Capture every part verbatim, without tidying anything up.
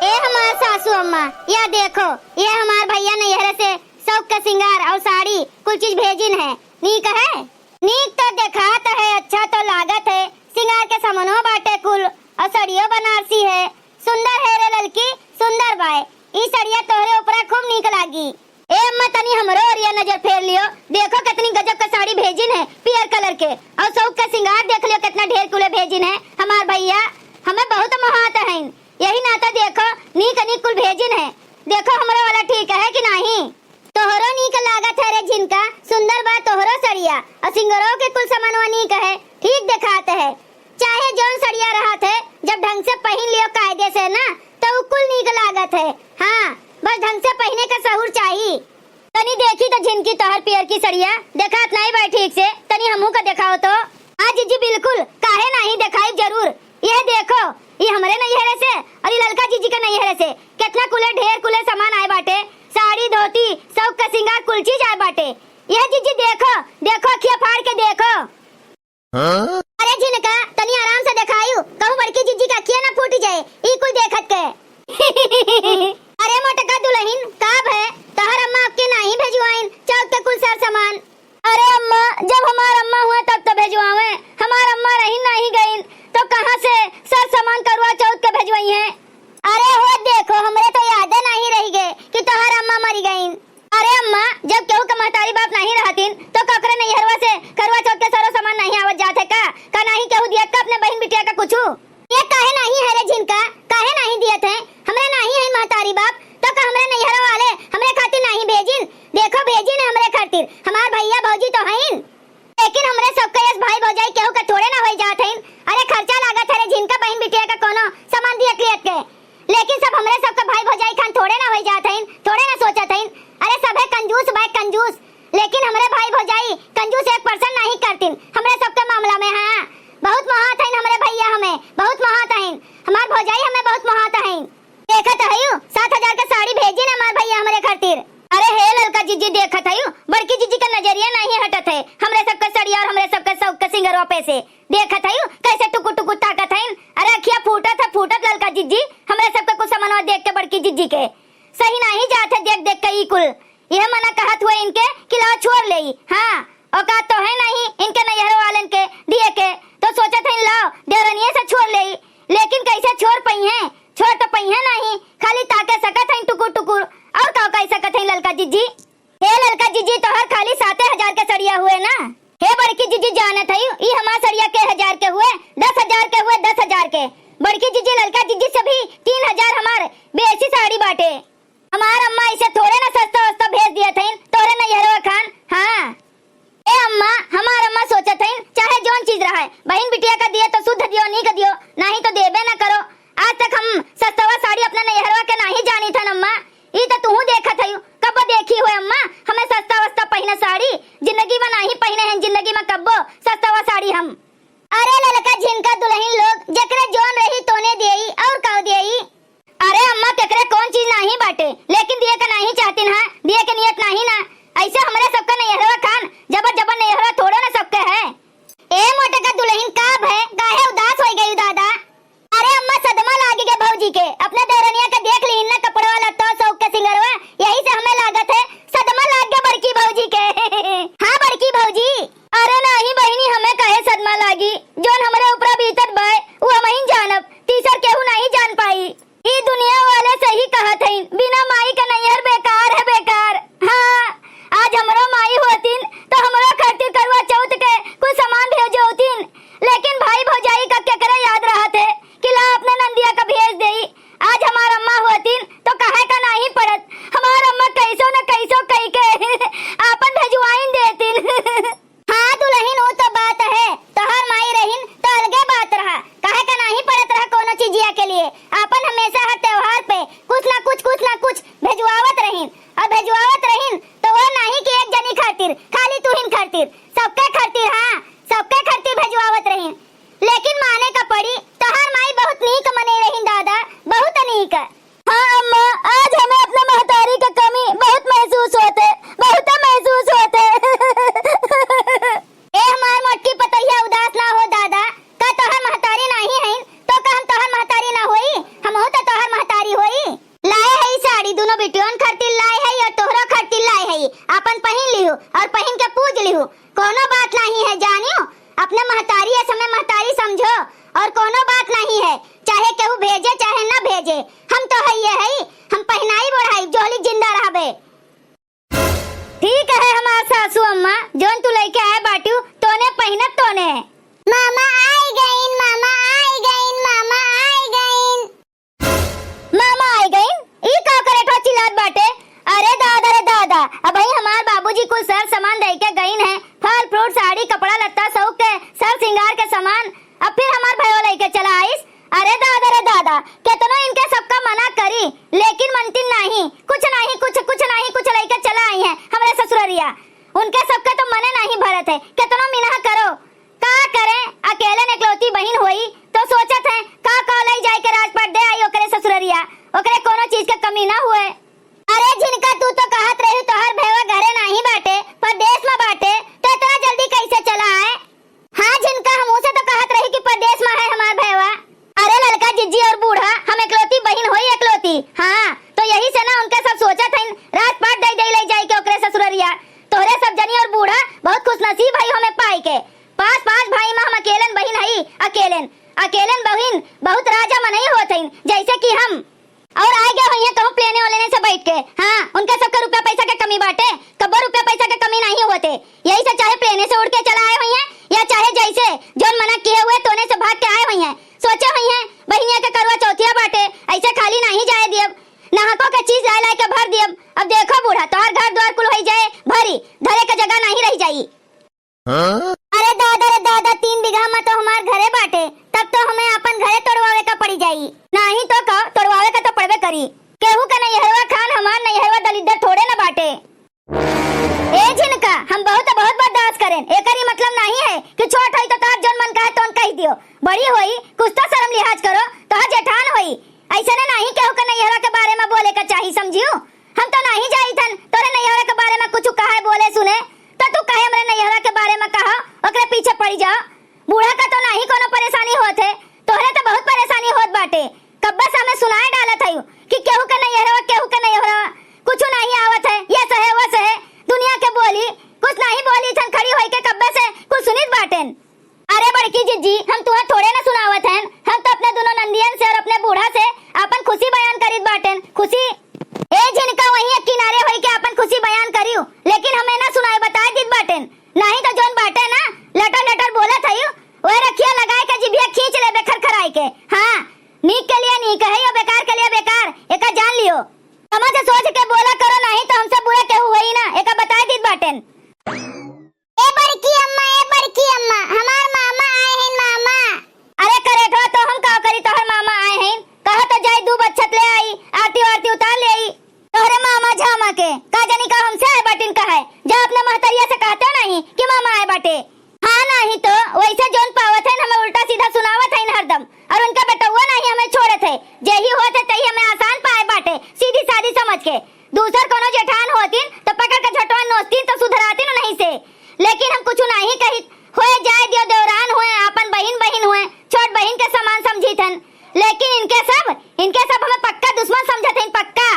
ए हमार सासू अम्मा, या देखो, ये हमार भइया नइहरे से सौक के सिंगार अउर साड़ी कुल चीज भेजिन है। नीक है? नीक तो देखात है, अच्छा तो लागत है। सिंगार के समनो बाटे कुल, अउर सड़ियो बनारसी है। सुंदर है रे ललकी, सुंदर बाय। ई सड़िया तोहरे ऊपरा खूब नीक लागी। ए अम्मा, तनी हमरो ओरिया नजर फेर लियो। देखो, कितनी गजब का साड़ी भेजिन है, पियर कलर के। अउर सौक का सिंगार देख लियो, कितना ढेर कुले भेजिन है। हमार भइया हमें बहुत मोहात हइन, यही नाता देखो, नीक नीक कुल भेजिन है। देखो, हमरो वाला ठीक है कि नाहीं? तोहरो नीक लागत है रे झिनका, सुंदर बा तोहरो सड़िया। अउर सिंगरो के कुल समनवा नीक है, ठीक देखात है। चाहे जौन सड़िया रहत है, जब ढंग से पहिन लियो कायदे से ना, तो उ कुल नीक लागत है। हाँ, बस ढंग से पहिने का सहूर चाही। तनी देखी तो झिनकी तोहर पियर की सड़िया, देखात नाहीं बा ठीक से, तनी हमहू का देखाओ तो। हाँ जीजी, बिल्कुल, काहे नाहीं, देखाई जरूर। यह देखो, ई हमरे नइहरे से अउर ई ललका जीजी के नइहरे से कितना कुले, ढेर कुले सामान आए बाटे, साड़ी, धोती, सौक का सिंगार, कुल चीज आए बाटे। यह जीजी देखो, देखो, अखिया फाड़ के देखो। हाँ? अरे झिनका, तनी आराम से देखायु, कहूँ बड़की जीजी के अखिया ना फूट जाए, ई कुल देखत के। अरे मोटका दुलहिन, का भय? तोहर अम्मा अबके नाहीं भेजवाइन चौथ के कुल सर सामान? अरे अम्मा, जब हमार अम्मा हुए तब तो भेजवावे, हमार अम्मा रही नाहीं गइन, तो कहाँ से सर सामान करवा चौथ के भेजवाई हैं? अरे हो देखो, हमरे तो यादे नाहीं रहि गए कि तोहर अम्मा मरि गइन। अरे अम्मा, जब केहू के महतारी बाप नाहीं रहतिन, तो ककरे नइहरवा से करवा चौथ के सरो सामान नाहीं आवत जात है का? का नाहीं केहू दियत का अपने बहिन बिटिया का कुछू? ये काहे नाहीं है रे झिनका, काहे नाहीं दियत है? हमरे नाहीं है महतारी बाप, तो का हमरे नइहरवा वाले हमरे खातिर नाहीं भेजिन? देखो, भेजिन है हमरे खातिर, हमार भइया भौजी तो हइन। लेकिन हमरे सबके यस भाई भौजाई केहू के थोड़े ना होई जात हइन। अरे खर्चा लागत है रे झिनका, बहिन बिटिया का कोनो सामान दियत लियत के। लेकिन सब हमरे सबके भाई भौजाई खान थोड़े ना होई जात हइन, थोड़े ना सोचत हइन। अरे सभे कंजूस बाय कंजूस, लेकिन हमरे भाई भौजाई कंजूस एक percent नाहीं करतिन हमरे सबके मामला में। हाँ, बहुत मोहात हइन हमरे भइया, हमें बहुत मोहात हइन, हमार भौजाई हमें बहुत मोहात हइन। देखत हयू, सात हजार के साड़ी भेजिन हमार भइया हमरे खातिर। अरे हे ललका जीजी, देखत हयू, बड़की जीजी का नजरिया नाहीं हटत है हमरे सबके सड़िया अउर हमरे सबके सौक के सिंगरवा पे से। देखत हयू, कैसे टुकुर टुकुर ताकत हइन। अरे अखिया फूटत है, फूटत ललका जीजी, हमरे सबके कुछ समनवा देख के बड़की जीजी के सही नाहीं जात है, देख देख के ई कुल। यह मना कहत हुए इनके कि लाओ छोड़ लेई। हाँ, औकात तो है नाहीं इनके नइहरो वालन के दिए के, तो सोचत हइन लाओ देवरनिये से छोड़ लेई, लेकिन कैसे छोड़ पइहें? छोड़ तो पइहें नाहीं, खाली ताके सकत हइन टुकुर टुकुर, अउर का कहि सकत हइन ललका जीजी? हे ललका जीजी, तोहर खाली साते हजार के सड़िया हुए ना? हे बड़की जीजी, जानत हयू, ई हमार सड़िया के हजार के हुए, दस हजार के हुए, दस हजार के। बड़की जीजी, ललका जीजी से भी तीन हजार हमार बेसी साड़ी बाटे। हमार अम्मा ऐसे थोड़े ना सस्ता वस्ता भेज दियत हइन तोहरे नइहरवा खान। हाँ। ए अम्मा, हमार अम्मा सोचत हइन, चाहे जौन चीज रहे, बहिन बिटिया का दिए तो शुद्ध दियो, नीक दियो, नाहीं तो देबे ना करो। आज तक हम सस्तवा साड़ी अपने नइहरवा के नाहीं जानित हन अम्मा। ई तो तुहू देखत हयू, कब देखी हुए अम्मा, हमें सस्ता वस्ता पहिने साड़ी, जिंदगी में नाहीं पहिने हैं, जिंदगी में कब्बो सस्तवा साड़ी हम। अरे ललका झिनका दुलहिन लोग, जेकरे जौन रही तोने देई, अउर का देई? अरे अम्मा, केकरे कौन चीज नाहीं बाटे, लेकिन दिए के नाहीं चाहतिन हा, दिए के नियत नाहीं ना। ऐसे हमरे सबके नइहरवा खान, जबर जबर नइहरवा थोड़ो ना सबके है। ए मोटका दुलहिन, का भय, काहे उदास होइ गयू दादा? अरे अम्मा, सदमा लागि गए भौजी के, अपने देवरनिया के देख लिहिन ना कपड़वा लत्ता सौक के सिंगरवा, यही से हमें लागत है सदमा लागि गए बड़की भौजी के। हाँ बड़की भौजी। अरे नाहीं बहिनी, हमें काहे सदमा लागी, जौन हमरे ऊपरा बीतत बाय, उ हमहिन जानब, तीसर केहू नाहीं जान पाई। ई दुनिया वाले सही कहत हइन, बिना माई के नइहर बेकार है, बेकार। हाँ, आज हमरो माई होतिन, तो हमरो खातिर करवा चौथ के कुछ सामान भेजौतिन, लेकिन भाई भौजाई का केकरे याद रहत है कि ला अपने नंदिया का भेज देई। आज हमार अम्मा होतिन, तो कहे का नाहीं पड़त, हमार अम्मा कैसो न कैसो कहि के आपन भेजवाइन देतिन। हाँ दुलहिन, उ तो बात है, तोहार माई रहिन तो अलगे बात रहा, कहे का नाहीं पड़त रहा कोनो चीजिया के लिए। आपन हमेशा हर त्योहार पे कुछ ना कुछ, कुछ ना कुछ भेजवावत रहिन, अउर भेजवावत रहिन तो वो नाहीं कि एक जनी खातिर, खाली तुहिन खातिर, सबके खातिर, हाँ, सबके खातिर भेजवावत रहिन। लेकिन माने का पड़ी, तोहार माई बहुत नीक मने रहिन दादा, बहुत नीक। हाँ अम्मा, आज हमें अपने महतारी के कमी बहुत महसूस होत है, बहुत महसूस होत है। ए हमार मोटकी पतोहिया, उदास ना हो दादा, का तोहर महतारी नाहीं हईन, तो का हम तोहर महतारी ना होई? हमहू तो तोहर महतारी होई। भेजे चाहे ना भेजे, हम तो हइये हई, हम पहिनाई ओढ़ाई, जोहली जिंदा रहबे। ठीक है हमार सासू अम्मा, जौन तू लइके आए बाटू, तोने पहिनब तोने। मामा आई गइन, मामा आई गइन, मामा आई गइन। मामा आई गइन? ई का करेठवा चिल्लात बाटे? अरे दादा रे दादा, अबहीं हमार बाबूजी कुल सर सामान दइके गइन हैं, फल फ्रूट, साड़ी, कपड़ा लत्ता, सउक के सर सिंगार के सामान, अब फिर हमार भयो लइके चला आइस। अरे दादा रे दादा, केतनो इनके सबका मना करी, लेकिन मनतिन नाहीं। कुछ नाहीं, कुछ, कुछ नाहीं, कुछ लइके चला आई हैं हमरे ससुररिया। उनके सबके तो मने नाहीं भरत है, केतनो मिनहा करो। का करें, अकेले एकलौती बहिन होई, तो सोचत हैं, का का लइ जाइके राजपाट दे आई ओकरे ससुररिया, ओकरे कोनो चीज के कमी ना हुए। अरे झिनका, तू तो कहत रही तोहार भैया घरे नाहीं बाटे, परदेस में बाटे, तो एतना जल्दी कइसे चला आए? हाँ झिनका, हमहू से तो कहत रही कि परदेस में है हमार भैया। अरे ललका जिज्जी और बूढ़ा, हम एकलौती बहिन होई एकलौती। हाँ, तो यही से ना उनके सब सोचत हइन, राजपाट दइ दइ लइ जाइके ओकरे ससुररिया। तोहरे सब जनी और बूढ़ा बहुत खुशनसीब हई हमें पाइके। पाँच, पाँच भाई में हम अकेलन बहिन हई, अकेलन, अकेलन बहिन बहुत राजा मनई होत हइन, जइसे कि हम। और आइ गए होइहें कहूँ प्लेने ओलेने से बइठ के। हाँ, उनके सबके रुपया पइसा के कमी बाटे, कब्बो रुपया पइसा के कमी नाहीं होते। यही से चाहे प्लेने से उड़ के चला आए होइहें, या चाहे जइसे जौन मना किहे हुए तोने से भाग के आए होइहें। सोचे होइहें बहिनिया के करवा चौथिया बाटे, अइसे खाली नाहीं जाए दियब, नाहको के चीज लाइ लाइ के भर दियब। अब देखो बूढ़ा, तोहार घर द्वार कुल होइ जाए भरी, धरे के जगह नाहीं रहि जाई। हाँ? अरे दादा रे दादा, तीन बीघा में तो हमार घरे बाटे, तब तो हमें आपन घरे तोड़वावे का पड़ी जाई। नाहीं तो का, तोड़वावे का तो पड़बे करी। केहू के नैहरवा खान हमार नैहरवा दलिद्दर थोड़े न बाटे। ए झिनका, हम बहुत बहुत बर्दाश्त करेन, एकर ई मतलब नाहीं है कि छोट होई तो तोहार जौन मन कहे तौन कहि दियो। बड़ी होई, कुछ तो शर्म लिहाज करो, तोहार जेठान होई। अइसने नाहीं केहू के नैहरवा के बारे में बोले का चाही, समझियो? हम तो नाहीं जाइत हन तोरे नैहरा के बारे में कुछ कहे, बोले, सुने, तो तू काहे हमरे नैहरा के बारे में कहा, ओकरे पीछे पड़ी जाओ। बूढ़ा का तो नाहीं कोनो परेशानी होत है, तोहरे तो बहुत परेशानी होत बाटे। कब्बे से हमें सुनाए डालत हयू कि केहू के नैहरवा, केहू के नैहरवा, कुछ नाहीं आवत है, ये सहे, वो सहे, दुनिया के बोली, कुछ नाहीं बोली थन, खड़ी होई के कब्बे से कुछ सुनित बाटेन। अरे बड़की जिज्जी, हम तुहा थोड़े न सुनावत हन, हम तो अपने दुनो नंदियन से और अपने बूढ़ा से आपन खुशी बयान करित बाटेन। खुशी। ए झिनका, वहीं एक किनारे होई के आपन खुशी बयान करियो, लेकिन हमें ना सुनाए, बताए दित बाटेन, नाहीं तो जौन बाटे ना, लटर लटर बोलत हयू, वह रखिया लगाए के जिभिया खींच लेबे खरखराए के। हाँ, नीक के लिए नीक है, और बेकार के लिए बेकार, एका जान लियो। समझ सोच के बोला करो, नाहीं तो हमसे बुरा केहू होई ना, एका बताए दित बाटेन। ए बड़की अम्मा, ए बड़की अम्मा, हमार मामा आए हैं, मामा। अरे करेठवा, तो हम का करी, तोहर मामा आए हैं, कहा तो जाई दूब अक्षत ले आई, आरती वारती उतार ले आई। तोहरे मामा झामा के का जानी का हमसे आए बाटिन कहे, जा अपने महतरिया से कहते नाहीं कि मामा आए बाटे। हाँ, नाहीं तो वइसे जौन पावत हैं, हमें उल्टा सीधा सुनावत हैं हरदम, और उनका बेटउआ नाहीं हमें छोड़त है। जेही होत है, तेही हमें आसान पाए बाटे, सीधी सादी समझ के। दूसर कोनो जेठान होतिन, तो पकड़ के झटवा नोचतिन, तो सुधरातिन उन्हीं से। लेकिन हम कुछ नाहीं कहित, होए जाए दियो, देवरान हुए, आपन बहिन बहिन हुए, छोट बहिन के समान समझित हन। लेकिन इनके सब, इनके सब हमें पक्का दुश्मन समझत हैं, पक्का।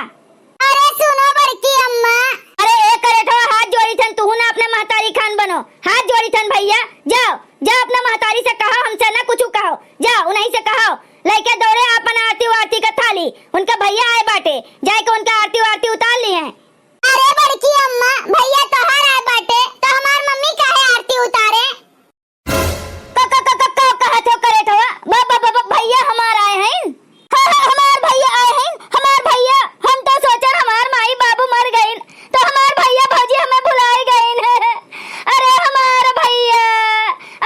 अरे सुनो बड़की अम्मा। अरे ए करेठवा, हाथ जोड़ित हन, तुहू ना अपने महतारी खान बनो। हाथ जोड़ित हन भइया, जाओ, जाओ अपने महतारी से कहो, हमसे ना कुछ कहो, जाओ उन्हीं से कहो, लइके दौड़े आपन आरती वारती का थाली, उनका भइया आए बाटे, जाइके उनका आरती वारती उतार लिहे। अरे बड़की अम्मा, भइया तोहार आए बाटे, तो हमार मम्मी काहे आरती उतारे? क-, क-, क-, क-, का कहत हो करेठवा? ब-, ब-, ब-, ब-, भइया हमार आए हैं। हाँ, हाँ, हमार भइया आए हैं, हमार भइया। हम तो सोचन हमार माई बाबू मर गइन, तो हमार भइया भौजी हमें भुलाए गइन। अरे हमार भइया,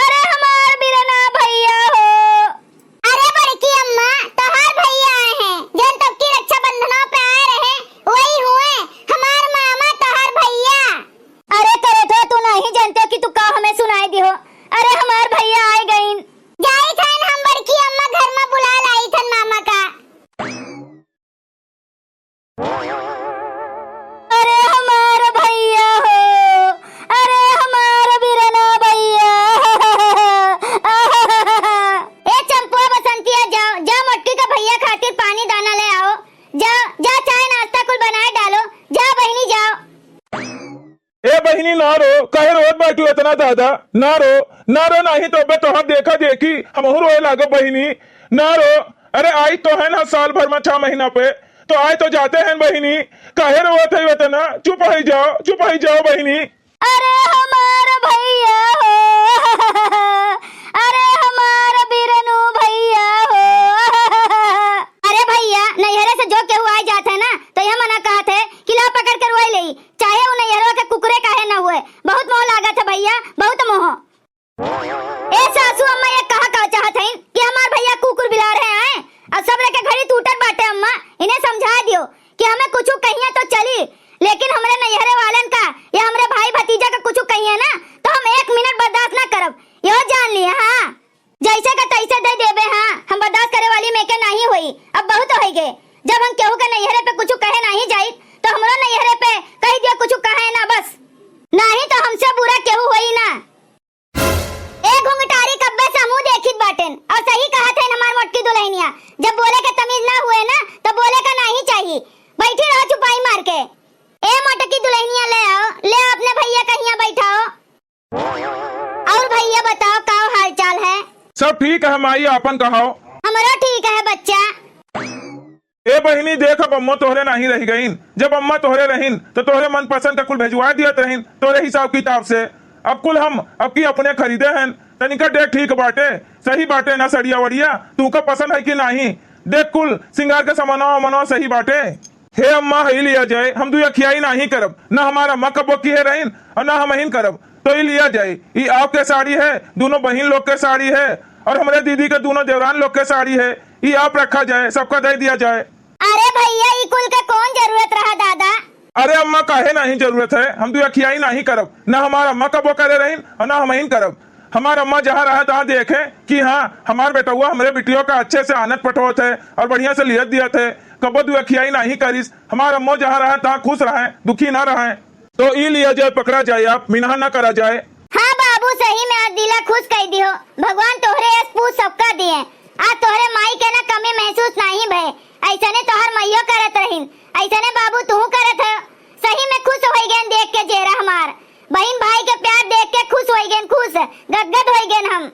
अरे हमार बिरना भइया हो। अरे बड़की अम्मा, तोहार भइया आए हैं, जौन तबकी रक्षाबंधनवा पे आए रहे, वही हुए हमार मामा तोहार भइया। अरे करेठवा, तू नाहीं जानते हो कि तू का हमें सुनाए दिहो। अरे हमार भइया आए गइन। जाई थन हम बड़की अम्मा घर में बुला लाई थन मामा का। अरे हमार भइया हो, अरे हमार बिरना भइया। ए चंपुआ बसंतिया, जाओ, जाओ मोटकी का भइया खातिर पानी दाना ले आओ। जाओ, जाओ चाय नाश्ता कुल बनाए डालो। जाओ बहिनी, जाओ। ए बहिनी ना रो, काहे रोत बाटू एतना दादा? ना रो, ना रो, नाहीं तो अबे तोहार देखा देखी हमहू रोए लागब बहिनी। ना रो, अरे आई तो है ना साल भर में छह महीना पे, तो आई तो जाते हैं बहिनी। काहे रोवत है वतना? चुप हो जाओ, चुप हो जाओ बहिनी। अरे हमार भैया हो, अरे हमार बिरनू भैया हो। अरे भैया, नैहरे से जो केहू आ जात है ना, तो यह मना कहत है कि ला पकड़ के रोए लेई, चाहे उ नैहरवा के कुकुरे काहे ना हुए। बहुत मोह लागत है भैया, बहुत मोह। ए सासू अम्मा, ये कहा का चाहत हईन कि हमार भैया कुकुर बिलार है, आए? अब सब्र के घड़ी टूटत बाटे अम्मा, इन्हें समझा दियो कि हमें कुछ कहिए तो चली, लेकिन हमरे नैहरे वालन का या हमरे भाई भतीजा का कुछ कहिए ना, तो हम एक मिनट बर्दाश्त ना करब, यो जान लिए। हाँ, जैसे का तैसे दे देबे। हाँ, हम बर्दाश्त करे वाली में के नहीं होई, अब बहुत होई गे। जब हम केहू के नैहरे पे कुछ कहे नहीं जाई, तो हमरो नैहरे पे कह दियो कुछ कहे ना बस, नहीं तो हमसे बुरा केहू होई ना। ए घुंघटारी, कब्बे से मुंह देखित बाटेन, और सही कहत है हमार मोटकी दुल्हनिया, जब बोले के तमीज ना हुए ना, तो बोले का नहीं चाहिए। बैठी रहो चुपाई मार के। ए मोटकी दुल्हनिया, ले आओ, ले आओ अपने भैया कहिया बैठाओ। और भैया बताओ, का हाल चाल है? सब ठीक है माई, आपन कहाओ। हमरो ठीक है बच्चा। ए बहिनी, देख, अब अम्मा तोहरे नाही रह गईन। जब अम्मा तोहरे रहीन, तो तोहरे मनपसंद का कुल भेजवा दियत रहीन, तोहरे हिसाब किताब से। अब कुल हम अब की अपने खरीदे हैं। तनिका देख, ठीक बाटे, सही बाटे ना सड़िया वड़िया? तू का पसंद है कि नाही? देख, कुल सिंगार के सामानवा वामानवा सही बाटे। हे अम्मा, हई लिया जाए, हम दुई अखियाई नाही करब, ना हमार अम्मा कबो किहे रहीन और ना हमहिन करब। तो ई लिया जाए, ई आपके साड़ी है, दोनों बहिन लोग के साड़ी है, और हमरे दीदी के दोनों देवरान लोग के साड़ी है, ई आप रखा जाए, सबका दे दिया जाए। अरे भैया, ई कुल के कौन जरूरत रहा दादा? अरे अम्मा, काहे नहीं जरूरत है, हम दुई अखियाई नहीं करब, ना हमार अम्मा कबो करे रहीन और ना हमहिन करब। हमार अम्मा जहाँ रहे तहाँ देखे कि हाँ, हमार बेटउआ हमरे बिटियों का अच्छे से आनत पठोत है और बढ़िया से लियत दियत है, कबो दुई अखियाई नहीं करिस। हमार अम्मा जहाँ रहे तहाँ खुश रहे, दुखी ना रहे। तो ई लिया जाए, पकड़ा जाए, आप मिनहा ना करा जाए। हाँ बाबू, सही में आज दिला खुश कई दिहो। भगवान तोहरे यस पूत सबका दिए। आज तोहरे माई के ना कमी महसूस नाही भय। ऐसने तोहर माइयो करत रहीन, ऐसने बाबू तू करत है। सही में खुश होई गेन देख के जेरा हमार। बहिन भाई के प्यार देख के खुश होई गेन, खुश, गदगद होई गेन हम।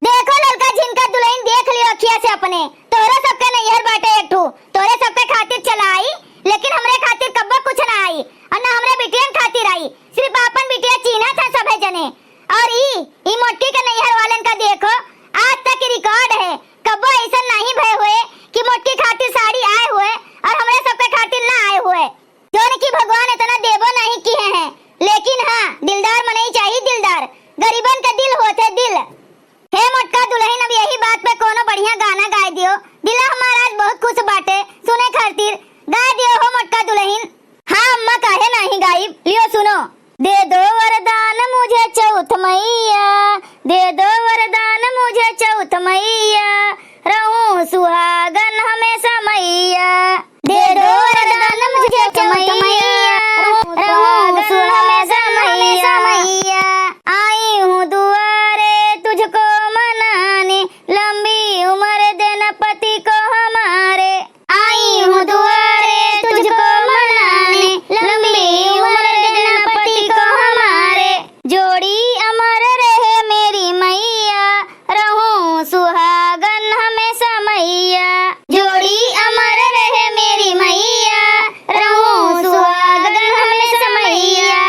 देखो ललका झिनका दुलहिन, देख लियो अखिया से अपने, तोहरे सबके नैहर बाटे एक ठो, तोहरे सबके खातिर चला आई, लेकिन हमरे खातिर कब्बो कुछ ना आई, और ना हमरे बिटियन खातिर आई। सिर्फ आपन बिटिया चीन्हत है सभे जने। और ई, ई मोटकी के नैहर वालन का देखो, आज तक record है, कब्बो ऐसन नहीं भय हुए कि मोटकी खातिर साड़ी आए हुए और हमरे सबके खातिर ना आए हुए। जौन कि भगवान इतना देबो नहीं किहे हैं, लेकिन हाँ, दिलदार मनई चाही, दिलदार। गरीबन के दिल होत है, दिल। हे मोटका दुलहिन, अब यही बात पे कोनो बढ़िया गाना गाए दियो। दिला हमार आज बहुत खुश बाटे सुने खातिर। गाए दियो हो मोटका दुलहिन। हाँ अम्मा, काहे नहीं गाइब? लियो सुनो। दे दो वरदान मुझे चौथ मैया, दे दो वरदान मुझे चौथ मैया, रहूं सुहागन हमेशा मैया। दे दो वरदान मुझे चौथ मैया, रहूं सुहागन हमेशा मैया। आई हूँ दुआरे तुझको मनाने, लंबी उम्र देना पति को हमारे। आई हूँ दुआरे तुझको मनाने, लंबी उम्र देना पति को हमारे। जोड़ी अमर रहे मेरी मैया, रहूं सुहागन हमेशा मैया। जोड़ी अमर रहे मेरी मैया, रहूं सुहागन हमेशा मैया।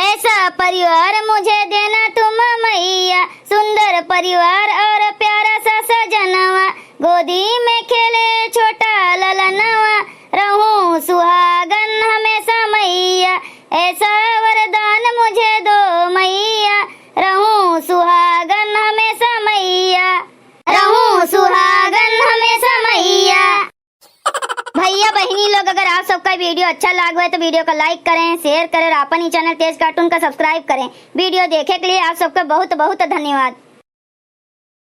ऐसा परिवार मुझे देना तुम मैया, सुंदर परिवार और प्यारा सा सजनवा, गोदी में खेले छोटा ललनवा, रहूं सुहागन हमेशा मैया। ऐसा वरदान मुझे दो मैया, रहूं सुहागन हमेशा मैया, रहूं सुहागन हमेशा मैया। भैया बहिनी लोग, अगर आप सबका video अच्छा लाग हुए तो video का like करें, share करें और आपन ही channel तेज cartoon का subscribe करें। Video देखे के लिए आप सबका बहुत बहुत धन्यवाद।